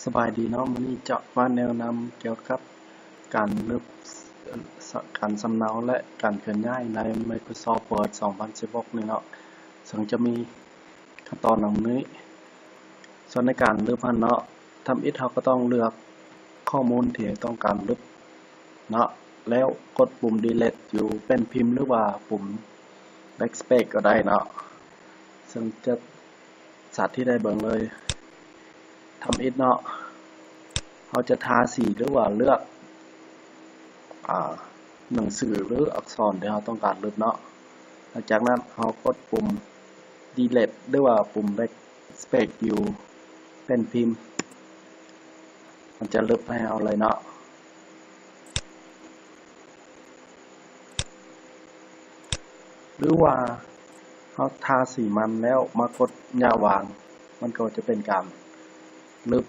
ສະບາຍດີເນາະ, ມື້ນີ້ຈະມາແນະນຳກ່ຽວກັບການລຶບ ການສຳເນົາ ແລະ ການເຄື່ອນຍ້າຍໃນ Microsoft Word ສອງພັນສິບຫົກນີ້ເນາະ, ເຊິ່ງຈະມີຂັ້ນຕອນດັ່ງນີ້. ສ່ວນໃນການລຶບຫັ້ນເນາະ, ທຳອິດເຮົາກໍຕ້ອງເລືອກຂໍ້ມູນທີ່ຕ້ອງການລຶບເນາະ, ແລ້ວກົດປຸ່ມ Delete ຢູ່ແປ້ນພິມ ຫຼືວ່າປຸ່ມ Backspace ກໍໄດ້ເນາະ, ເຊິ່ງຈະ ສາທິດໃຫ້ເບິ່ງເລີຍ. ທຳອິດເນາະ, ເຮົາຈະທາສີ ຫຼືວ່າເລືອກ ອາ ໜັງສື ຫຼືອັກສອນທີ່ເຮົາຕ້ອງການລຶບເນາະ. ຫຼັງຈາກນັ້ນເຮົາກົດປຸ່ມ Delete ຫຼືວ່າປຸ່ມ Backspace ຢູ່ແປ້ນພິມ, ມັນຈະລຶບໃຫ້ເຮົາເລີຍເນາະ. ຫຼືວ່າເຮົາທາສີມັນແລ້ວມາກົດຍະວາງ, ມັນກໍຈະເປັນການລຶບ.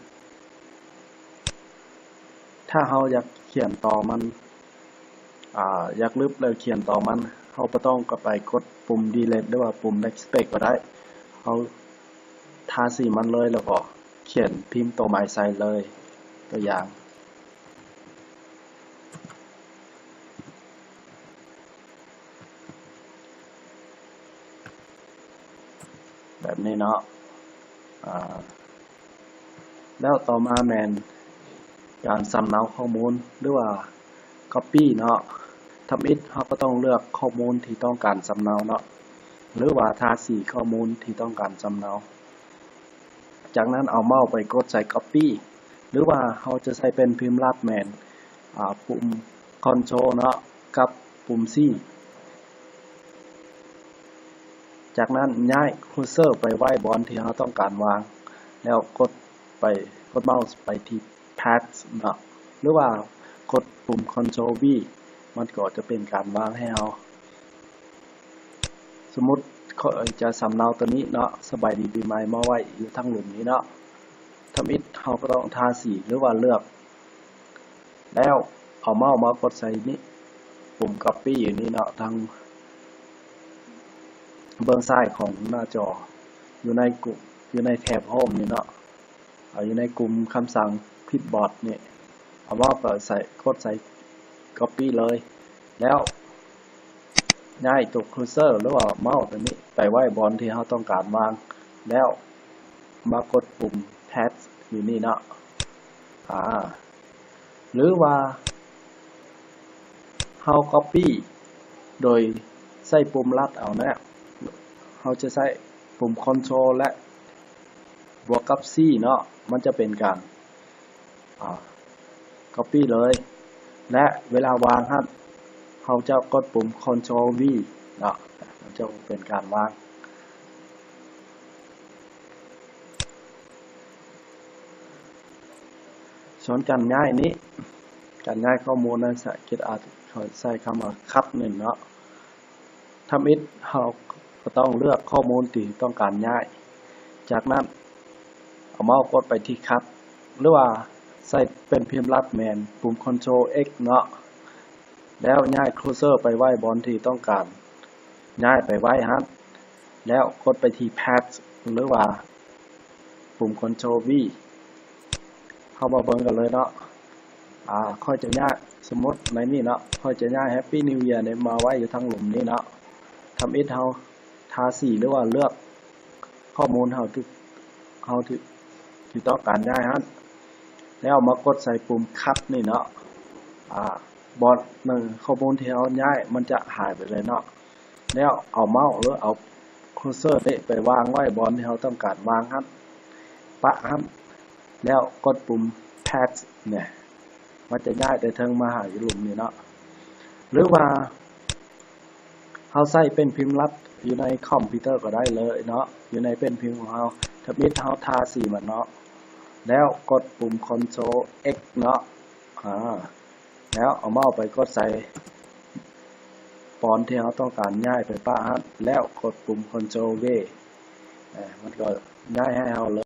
ຖ້າເຮົາຢາກຂຽນຕໍ່ມັນ, ອາ, ຢາກລຶບແລ້ວຂຽນຕໍ່ມັນ, ເຮົາບໍ່ຕ້ອງໄປກົດປຸ່ມ Delete ຫຼືວ່າປຸ່ມ Backspace ກໍໄດ້. ເຮົາທາສີມັນເລີຍ ແລ້ວກໍຂຽນພິມໂຕໃໝ່ໃສ່ເລີຍ. ຕົວຢ່າງ ແບບນີ້ເນາະ, ອາ ແລ້ວຕໍ່ມາແມ່ນການສຳເນົາຂໍ້ມູນ ຫຼືວ່າ Copy ເນາະ. ທຳອິດເຮົາກໍຕ້ອງເລືອກຂໍ້ມູນທີ່ຕ້ອງການສຳເນົາເນາະ ຫຼືວ່າທາສີຂໍ້ມູນທີ່ຕ້ອງການສຳເນົາ. ຈາກນັ້ນເອົາເມົາສ໌ໄປກົດໃສ່ Copy ຫຼືວ່າເຮົາຈະໃຊ້ແປ້ນພິມລັດແມ່ນ ອາ ປຸ່ມ Ctrl ເນາະ ກັບປຸ່ມ C. ຈາກນັ້ນຍ້າຍ Cursor ໄປໄວ້ບ່ອນທີ່ເຮົາຕ້ອງການວາງ ແລ້ວກົດໄປ ກົດເມົາສ໌ໄປທີ່ Path ເນາະ ຫຼືວ່າກົດປຸ່ມ Ctrl V ມັນກໍຈະເປັນການວາງໃຫ້ເຮົາ. ສົມມຸດຂ້ອຍຈະສຳເນົາໂຕນີ້ເນາະ, ສະບາຍດີປີໃໝ່ ມາໄວ້ຢູ່ທາງລຸ່ມນີ້ເນາະ. ທຳອິດເຮົາກໍຕ້ອງທາສີ ຫຼືວ່າເລືອກ ແລ້ວເອົາເມົາສ໌ມາກົດໃສ່ນີ້ ປຸ່ມ Copy ຢູ່ນີ້ເນາະ, ທາງເບື້ອງຊ້າຍຂອງໜ້າຈໍ ຢູ່ໃນກຸ ຢູ່ໃນແຖບ Home ນີ້ເນາະ. ເອົາຢູ່ໃນກຸ່ມຄຳສັ່ງ Clipboard ນີ້ ເອົາເມົາສ໌ໄປໃສ່ ກົດໃສ່ Copy ເລີຍ ແລ້ວຍ້າຍຕົວ Cursor ຫຼືວ່າເມົາສ໌ຕົວນີ້ໄປໄວ້ບ່ອນທີ່ເຮົາຕ້ອງການວາງ ແລ້ວມາກົດປຸ່ມ Paste ຢູ່ນີ້ເນາະ. ອາ ຫຼືວ່າເຮົາ Copy ໂດຍໃຊ້ປຸ່ມລັດເອົານະ, ເຮົາຈະໃຊ້ປຸ່ມ Ctrl ແລະ ບວກກັບ C ເນາະ, ມັນຈະເປັນການ ອາ Copy ເລີຍ ແລະ ເວລາວາງຫັ້ນ ເຮົາຈະກົດປຸ່ມ Ctrl V ເນາະ, ມັນຈະເປັນການວາງ. ສ່ວນການຍ້າຍນີ້ ການຍ້າຍຂໍ້ມູນນັ້ນ ສະກິດອາດເຂົາໃຊ້ຄຳວ່າ Cut ນີ້ເນາະ. ທຳອິດເຮົາກໍຕ້ອງເລືອກຂໍ້ມູນທີ່ຕ້ອງການຍ້າຍ, ຈາກນັ້ນເອົາເມົາສ໌ກົດໄປທີ່ Cut ຫຼືວ່າໃຊ້ແປ້ນພິມລັດແມ່ນປຸ່ມ Ctrl X ເນາະ, ແລ້ວຍ້າຍ Cursor ໄປໄວ້ບ່ອນທີ່ຕ້ອງການຍ້າຍໄປໄວ້ຫັ້ນ, ແລ້ວກົດໄປທີ່ Paste ຫຼືວ່າປຸ່ມ Ctrl V. ເຮົາມາເບິ່ງກັນເລີຍເນາະ. ອາ ຂ້ອຍຈະຍ້າຍ ສົມມຸດໃນນີ້ເນາະ, ຂ້ອຍຈະຍ້າຍ Happy New Year ນີ້ມາໄວ້ຢູ່ທາງລຸ່ມນີ້ເນາະ. ທຳອິດເຮົາທາສີ ຫຼືວ່າເລືອກຂໍ້ມູນເຮົາທີ່ ເຮົາທີ່ ທີ່ຕ້ອງການຍ້າຍຫັ້ນ, ແລ້ວມາກົດໃສ່ປຸ່ມ Cut ນີ້ເນາະ. ອາ ບ່ອນໜຶ່ງ ຂໍ້ມູນທີ່ເຮົາຍ້າຍມັນຈະຫາຍໄປເລີຍເນາະ. ແລ້ວເອົາເມົາສ໌ ຫຼືເອົາ Cursor ນີ້ໄປວາງໄວ້ບ່ອນທີ່ເຮົາຕ້ອງການວາງຫັ້ນ, ປະຫັ້ນ, ແລ້ວກົດປຸ່ມ Paste ນີ້ ມັນຈະຍ້າຍແຕ່ເທິງມາຫາຢູ່ລຸ່ມນີ້ເນາະ. ຫຼືວ່າເຮົາໃຊ້ແປ້ນພິມລັດຢູ່ໃນຄອມພິວເຕີກໍໄດ້ເລີຍເນາະ, ຢູ່ໃນແປ້ນພິມຂອງເຮົາ. ທຳອິດເຮົາທາສີມັນເນາະ, ແລ້ວກົດປຸ່ມ Ctrl X ເນາະ. ອາ ແລ້ວເອົາເມົາສ໌ໄປກົດໃສ່ບ່ອນທີ່ເຮົາຕ້ອງການຍ້າຍໄປປະຫັ້ນ, ແລ້ວກົດປຸ່ມ Ctrl V ອາ ມັນກໍຍ້າຍໃຫ້ເຮົາເ